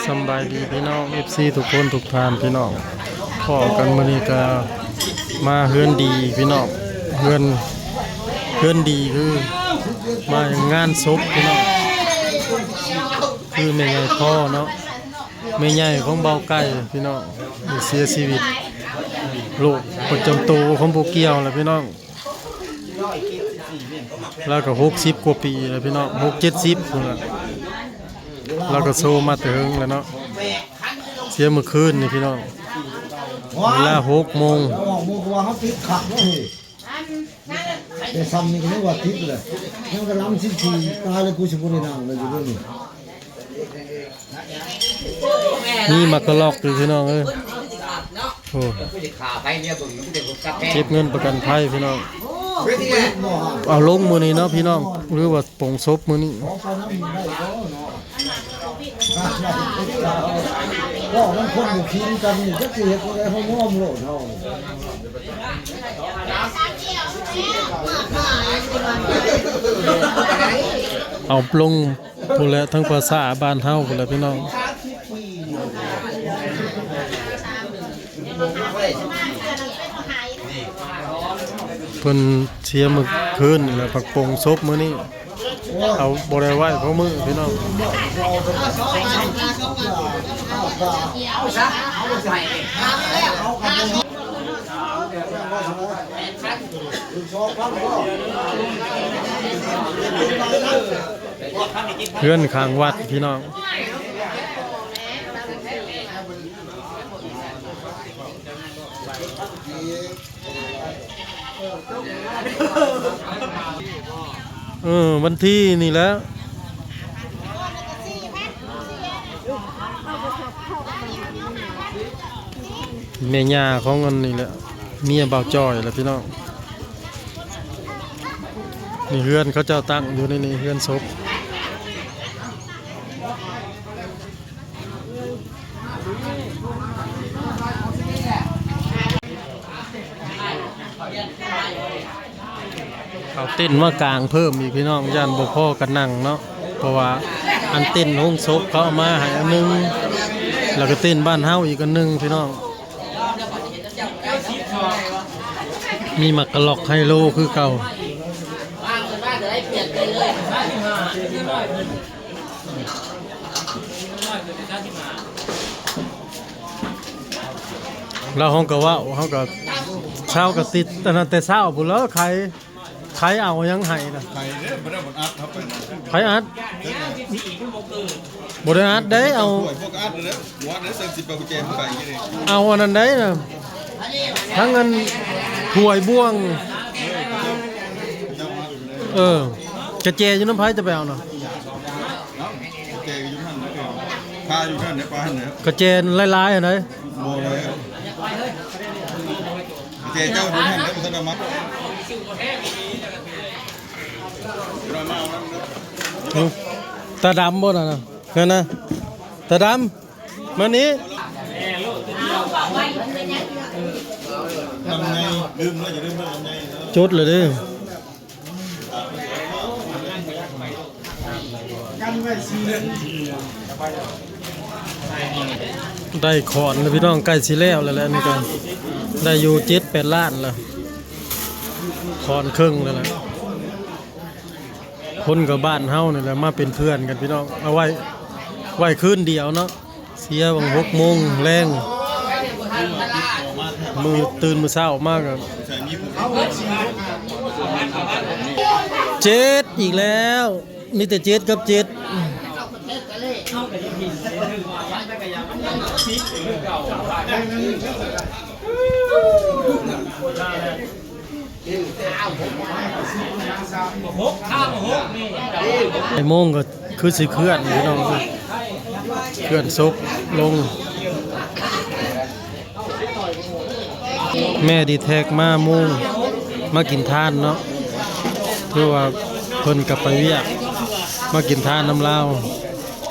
ສຳບາຍດີພີ່ນ້ອງ ເອັຟຊີ ທຸກຄົນທຸກທ່ານພີ່ນ້ອງ ພໍ້ກັນມື້ນີ້ກໍມາເຮືອນດີພີ່ນ້ອງ ເຮືອນ ເຮືອນດີຄືມາງານສົບພີ່ນ້ອງ ຄືແມ່ໃຫຍ່ພໍ່ເນາະ ແມ່ໃຫຍ່ຂອງບ່າວໄກ່ພີ່ນ້ອງ ໄດ້ເສຍຊີວິດ ໂລກປະຈຳໂຕຂອງຜູ້ກ່ຽວແຫຼະພີ່ນ້ອງ. ລາວກໍຫົກສິບກວ່າປີແລ້ວພີ່ນ້ອງ ຫົກເຈັດສິບພຸ້ນລະ ລາວກໍໂຊມາແຕ່ເຫິງແລ້ວເນາະ ເສຍມື້ຄືນນີ້ພີ່ນ້ອງ ເວລາຫົກໂມງ ແຕ່ຊຳນີ້ກໍຍັງວ່າຕິດແຫຼະ ຍັງກຳລັງສິບສີ່ ຕາຍແລ້ວ ກູຊິບໍ່ໄດ້ນັ່ງແລ້ວຢູ່ເດີນີ້. ມີໝາກກະລອກຢູ່ພີ່ນ້ອງເອີຍ ໂອ້ ເກັບເງິນປະກັນໄພພີ່ນ້ອງ ເອົາລົງມື້ນີ້ເນາະພີ່ນ້ອງ ຫຼືວ່າປົງສົບມື້ນີ້ ເວົ້ານຳຄົນບໍ່ຄິງກັນນີ້ ຈັກຊິເຮັດຈັ່ງໃດ ເຮົາຍອມໂລດເຮົາ ເອົາລົງ ພຸ້ນແຫຼະ ທັງພາສາບ້ານເຮົາພຸ້ນແຫຼະພີ່ນ້ອງ ເພິ່ນເສຍມື້ຄືນນີ້ແຫຼະ ພັກປົງສົບມື້ນີ້ ເອົາບໍ່ໄດ້ໄວ້ພໍມື້ພີ່ນ້ອງ ເຮືອນຂ້າງວັດພີ່ນ້ອງ ເອີ ວັນທີນີ້ແຫຼະ ແມ່ຍ່າຂອງອັນນີ້ແຫຼະ ເມຍບ່າວຈ້ອຍແຫຼະພີ່ນ້ອງ ນີ້ເຮືອນເຂົາເຈົ້າຕັ້ງຢູ່ໃນນີ້ ເຮືອນສົບ ເອົາເຕັນມາກາງເພີ່ມອີກພີ່ນ້ອງ ຢ້ານບໍ່ພໍກັນນັ່ງເນາະ ເພາະວ່າອັນເຕັນໂຮງສົບເຂົາເອົາມາໃຫ້ອັນໜຶ່ງ ແລ້ວກໍເຕັນບ້ານເຮົາອີກອັນໜຶ່ງພີ່ນ້ອງ ມີໝາກກະລອກໄຮໂລຄືເກົ່າ. ແລ້ວເຮົາກໍເວົ້າ ເຮົາກໍ ເຮົາກໍຕິດອັນນັ້ນແຕ່ເຊົ້າພຸ້ນແຫຼ້ວ ໃຄ ໃຄເອົາຫຍັງໃຫ້ນະ ໃຜເດ້ ບໍ່ໄດ້ ບໍ່ອັດເຂົ້າໄປນະ ໃຜອັດ ບໍ່ໄດ້ອັດເດ້ ເອົາ ພວກອັດເດ້ ບໍ່ອັດເດ້ ເຊິ່ງຊິໄປແຈມໃສ່ນີ້ ເອົາອັນນັ້ນໄດ້ນະ ທັງອັນຖ້ວຍບ່ວງ ເອີ ກະແຈຢູ່ນຳໃຜຈະໄປເອົານະ ກະແຈຢູ່ຫັ້ນນະ ຄາຢູ່ຫັ້ນເດ້ ປາຫັ້ນເດ້ ກະແຈຫຼາຍໆຫັ້ນໃດ ບໍ່ແລ້ວ ເຈເຈົ້າຢູ່ຫັ້ນເດີ ບໍ່ທັນໄດ້ມາ ຕາດຳບໍ່ນັ້ນນະ ນັ້ນນະ ຕາດຳ ມານີ້ ລຳໄຍ ລືມແລ້ວ ຢ່າລືມເດີ ລຳໄຍເດີ ຈົດເລີຍເດີ. ໄດ້ຂອນແລ້ວພີ່ນ້ອງ ໃກ້ຊິແລ້ວແລ້ວແຫຼະ ອັນນີ້ກໍໄດ້ຢູ່ເຈັດແປດລ້ານແລ້ວ ຂອນເຄິ່ງແລ້ວແຫຼະ ຄົນກໍບ້ານເຮົານີ້ແຫຼະ ມາເປັນເພື່ອນກັນພີ່ນ້ອງ ເອົາໄວ້ ໄວ້ຄືນດຽວເນາະ. ເສຍຫວ່າງຫົກໂມງແລງ ມື້ຕື່ນມື້ເຊົ້າມາກໍເຈັດອີກແລ້ວ ມີແຕ່ເຈັດກັບເຈັດ. ໄອ້ໂມງກໍຄືຊິເຄື່ອນພີ່ນ້ອງ ເຄື່ອນສົບລົງ ແມ່ດີແທັກມາໂມງ ມາກິນທານເນາະ ຄືວ່າເພິ່ນກໍໄປວຽກ ມາກິນທານນຳລາວ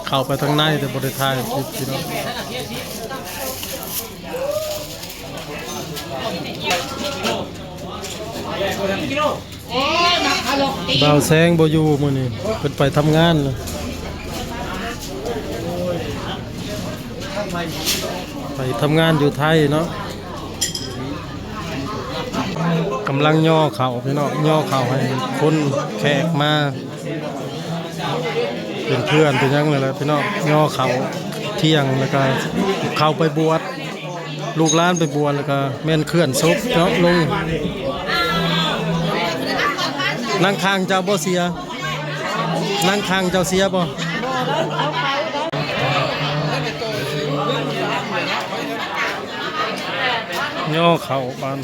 ເຂົ້າໄປທາງໃນແຕ່ບໍ່ໄດ້ຖ່າຍຄລິບພີ່ນ້ອງ. ບ່າວແຊງບໍ່ຢູ່ມື້ນີ້ ເພິ່ນໄປທຳງານແລ້ວ. ໄປທຳງານຢູ່ໄທເນາະ ກຳລັງຍໍເຂົ້າພີ່ນ້ອງ ຍໍເຂົ້າໃຫ້ຄົນແຂກມາ ເປັນເພື່ອນເປັນຫຍັງນີ້ແຫຼະພີ່ນ້ອງ ຍໍເຂົ້າທ່ຽງ ແລ້ວກະເຂົ້າໄປບວດ ລູກຫຼານໄປບວດ ແລ້ວກະແມ່ນເຄື່ອນສົບເນາະລົງ. ນັ່ງຂ້າງເຈົ້າບໍ່ເສຍ? ນັ່ງຂ້າງເຈົ້າເສຍບໍ່? ຍໍເຂົ້າບາດ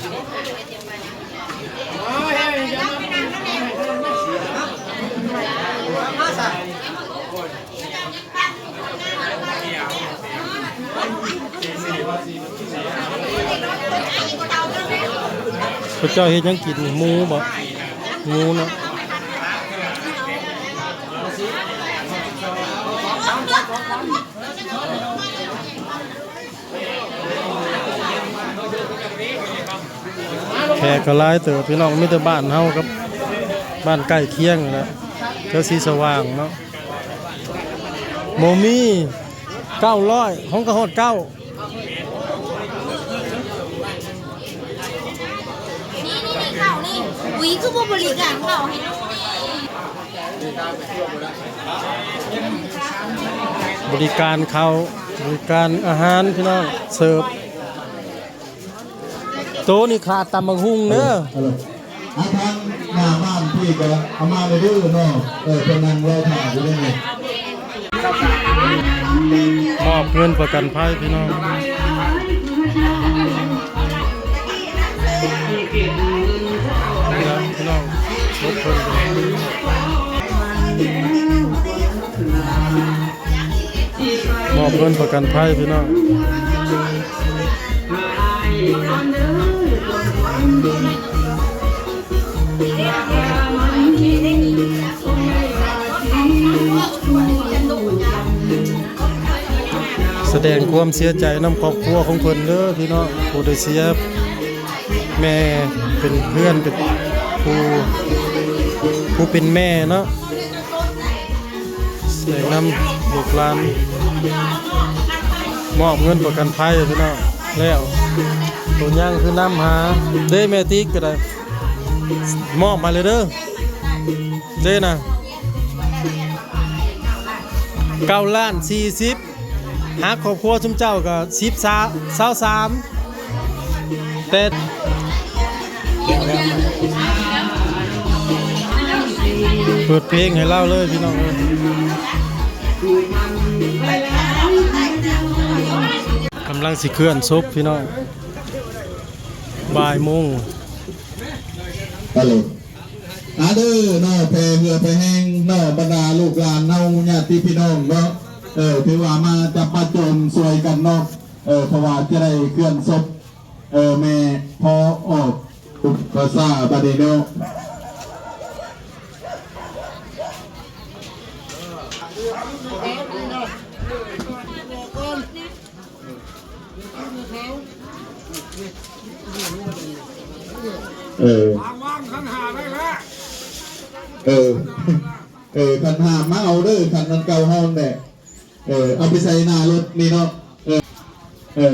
ເຂົາເຈົ້າເຮັດຫຍັງກິນ? ໝູບໍ? ໝູເນາະ. ແຂກກໍຫຼາຍເຕີບພີ່ນ້ອງ ມີແຕ່ບ້ານເຮົາກັບບ້ານໃກ້ຄຽງນີ້ແຫຼະ ແຖວສີສະຫວ່າງເນາະ. ບໍ່ມີ ເກົ້າຮ້ອຍ ຂອງກໍຮອດເກົ້າ. ນີ້ໆໆ ເຂົ້ານີ້ ອຸ້ຍ ຄືບໍ່ບໍລິການເຂົ້າໃຫ້ ບໍລິການເຂົ້າ ບໍລິການອາຫານພີ່ນ້ອງ ເສີບ. ໂຕນີ້ຂາດຕຳບັກຫຸ່ງເດີ. ເອີ ເອີ ອາ ທາງໜ້າບ້ານພີ່ກໍເອົາມາເດີເນາະ ເອີ ເພິ່ນນັ່ງລໍຖ້າຢູ່ເດ້ນີ້. ມອບເງິນປະກັນໄພພີ່ນ້ອງ ນີ້ລະພີ່ນ້ອງ ສົບເພິ່ນ ມອບເງິນປະກັນໄພພີ່ນ້ອງ. ສະແດງຄວາມເສຍໃຈນຳຄອບຄົວຂອງເພິ່ນເດີພີ່ນ້ອງ ຜູ້ໄດ້ເສຍແມ່ເປັນເພື່ອນ ເປັນຜູ້ ຜູ້ເປັນແມ່ເນາະ. ແນະນຳລູກຫຼານ ມອບເງິນປະກັນໄພພີ່ນ້ອງ ແລ້ວໂຕຍັງຄືນຳຫາເດ້ ແມ່ຕິກກໍໄດ້ ມອບມາເລີຍເດີ ເດ້ນະ ເກົ້າລ້ານສີ່ສິບ ຫາຄອບຄົວຊຸມເຈົ້າກໍສິບ ຊາວສາມ ແຕ່ເປີດເພງໃຫ້ລາວເລີຍພີ່ນ້ອງເອີຍ ກຳລັງຊິເຄື່ອນສົບພີ່ນ້ອງ ບ່າຍໂມງ. ອາເດີເນາະ ແຜ່ເຫື່ອແຜ່ແຮງເນາະ ບັນດາລູກຫຼານເຮົາ ຍາດຕິພີ່ນ້ອງເນາະ ເອີ ຖືວ່າມາຈັບມາໂຈມຊ່ວຍກັນເນາະ ເອີ ເພາະວ່າຈະໄດ້ເຄື່ອນສົບ ເອີ ແມ່ພໍອອກອຸປະຊາບັດນີ້ເນາະ. ເອີ ເອີ ເອີ ຂັນຫ້າມາເອົາເດີ ຂັນອັນເກົ່າເຮົາແຫຼະ ເອີ ເອົາໄປໃສ່ໜ້າລົດນີ້ເນາະ ເອີ ເອີ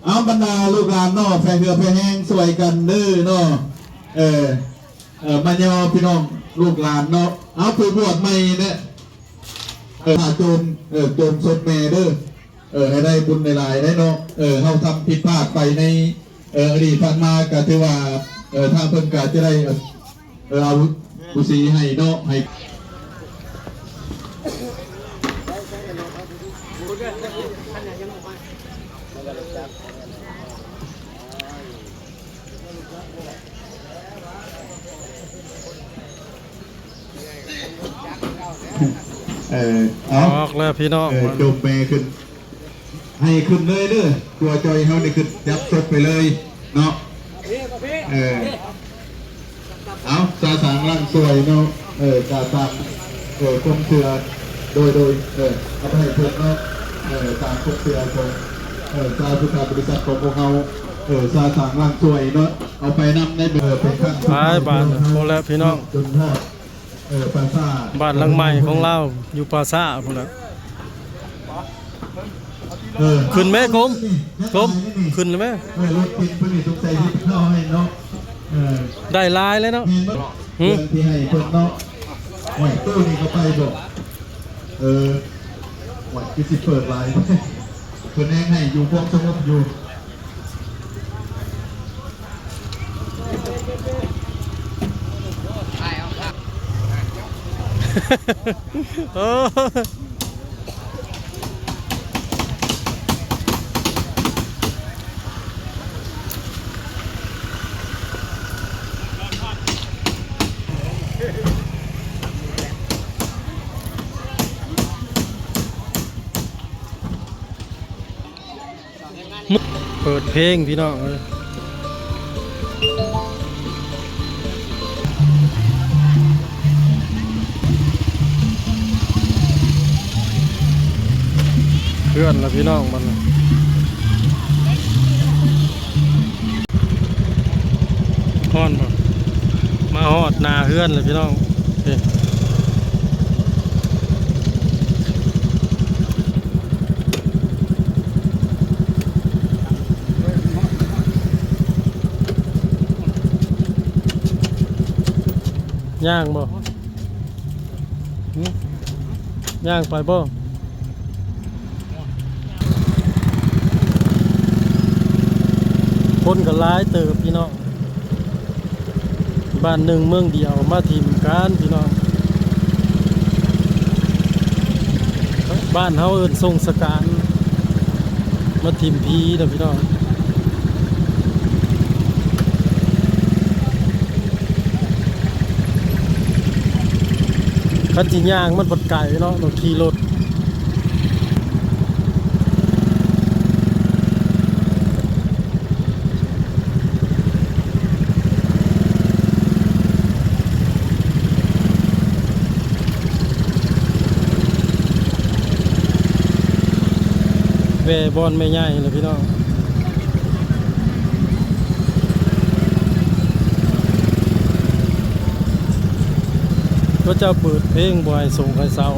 ເອົາບັນດາລູກຫຼານເນາະ ແຜ່ເຫື່ອແຜ່ແຮງຊ່ວຍກັນເດີເນາະ ເອີ ເອີ ມາຍໍພີ່ນ້ອງລູກຫຼານເນາະ ເອົາຜູ້ບວດໃໝ່ແຫຼະ ເອີ ຖ້າໂຈມ ເອີ ໂຈມສົບແມ່ເດີ ເອີ ໃຫ້ໄດ້ບຸນຫຼາຍໆໄດ໋ເນາະ ເອີ ເຮົາທຳຜິດພາດໄປໃນ ເອີ ອະດີດຜ່ານມາ ກະຖືວ່າ ເອີ ທາງເພິ່ນກະຈະໄດ້ ເອີ ເອົາບູສີໃຫ້ເນາະ ໃຫ້ ເອີ ເອົາ ອອກແລ້ວພີ່ນ້ອງ ເອີ ໂຈມແມ່ຂຶ້ນ ໃຫ້ຂຶ້ນເລີຍເດີ ຕົວຈ່ອຍເຮົານີ້ຂຶ້ນ ຈັບສົບໄປເລີຍເນາະ ເອີ ເອົາ ຊາສາງລ້າງຊ່ວຍເນາະ ເອີ ກະຕາມ ເອີ ຄວາມເຊື່ອ ໂດຍ ໂດຍ ເອີ ເອົາໄປໃຫ້ເພິ່ນເນາະ ເອີ ຕາມຄວາມເຊື່ອຂອງ ເອີ ຊາວພຸດທະບໍລິສັດຂອງພວກເຮົາ ເອີ ຊາສາງລ້າງຊ່ວຍເນາະ ເອົາໄປນຳໃນ ເອີ ເປັນຂັ້ນ ໄປບາດ ໂອ້ ແລ້ວພີ່ນ້ອງ ຈົນຮອດ ເອີ ປາສາດ ບ້ານຫຼັງໃໝ່ຂອງລາວ ຢູ່ປາສາດພຸ້ນລະ. ເອີ ຂຶ້ນແມ່ກົມ ກົມ ຂຶ້ນແມ່ ເອີ ລົດເປັນເພິ່ນນີ້ສົງໄສຊິເອົາໃຫ້ເນາະ ເອີ ໄດ້ຫຼາຍເລີຍເນາະ ຫື ເລື່ອງທີ່ໃຫ້ເພິ່ນເນາະ ໂອ້ຍ ຕູ້ນີ້ກໍໄປບໍ່ ເອີ ໂອ້ຍ ຄືຊິເປີດຫຼາຍ ເພິ່ນແຮງໃຫ້ຢູ່ຄວາມສະຫງົບຢູ່. ເປີດເພງພີ່ນ້ອງເອີຍ ເຮືອນລະພີ່ນ້ອງບັດນີ້. ຮ້ອນບໍ່? ມາຮອດໜ້າເຮືອນແລ້ວພີ່ນ້ອງ ເອີ ຍ່າງບໍ່? ຫື ຍ່າງໄປບໍ່? ຄົນກໍຫຼາຍເຕີບພີ່ນ້ອງ ບ້ານໜຶ່ງເມືອງດຽວມາຖິ້ມກັນພີ່ນ້ອງ ບ້ານເຮົາເອີ້ນສົງສະການ ມາຖິ້ມຜີເດີພີ່ນ້ອງ. ຄັນຊິຍ່າງມັນພັດໄກເນາະ ຕ້ອງຂີ່ລົດ ແວ່ບ່ອນແມ່ໃຫຍ່ແຫຼະພີ່ນ້ອງ. ເຂົາເຈົ້າເປີດເພງບໍ່ໃຫ້ສົງໃຫ້ເຊົາ.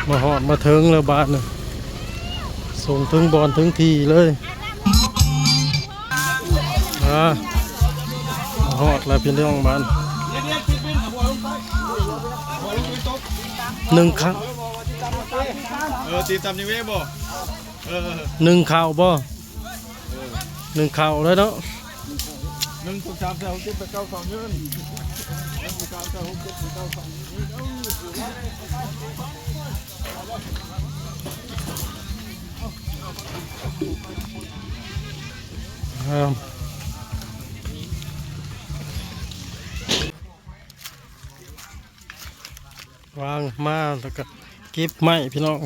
ມາຮອດມາເຖິງແລ້ວບາດນີ້ ສົ່ງເຖິງບ່ອນເຖິງທີ່ເລີຍ. ອາ ຮອດແລ້ວພີ່ນ້ອງບ້ານ ໜຶ່ງເຂົ້າ ເອີ ຕີນຕ່ຳຍັງເວບໍ່ ເອີ ໜຶ່ງເຂົ້າບໍ່ ໜຶ່ງເຂົ້າເລີຍເນາະ ໜຶ່ງ ສອງ ສາມ ສີ່ ຫ້າ ຫົກ ເຈັດ ແປດ ເກົ້າ ສິບ ສິບເອັດ ສິບສອງ ສິບສາມ ສິບສີ່ ສິບຫ້າ ສິບຫົກ ສິບເຈັດ ສິບແປດ ສິບເກົ້າ ສາມສິບ ວາງມາແລ້ວກໍເກັບໄມ້ພີ່ນ້ອງ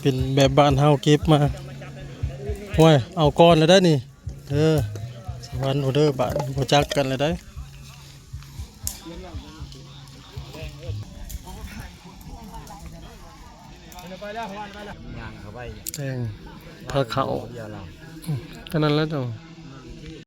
ເປັນແບບບ້ານເຮົາເກັບມາ. ໂອ້ຍ ເອົາກ່ອນແລ້ວໄດ໋ນີ້ ເດີ ສະຫວັນພຸ້ນເດີ ບາດບໍ່ຈັກກັນແລ້ວໄດ໋. ຍ່າງເຂົ້າໄປ ແຕ່ງ ພາເຂົ້າ ດຽວລະ ອືມ ເທົ່ານັ້ນແຫຼະເຈົ້າ.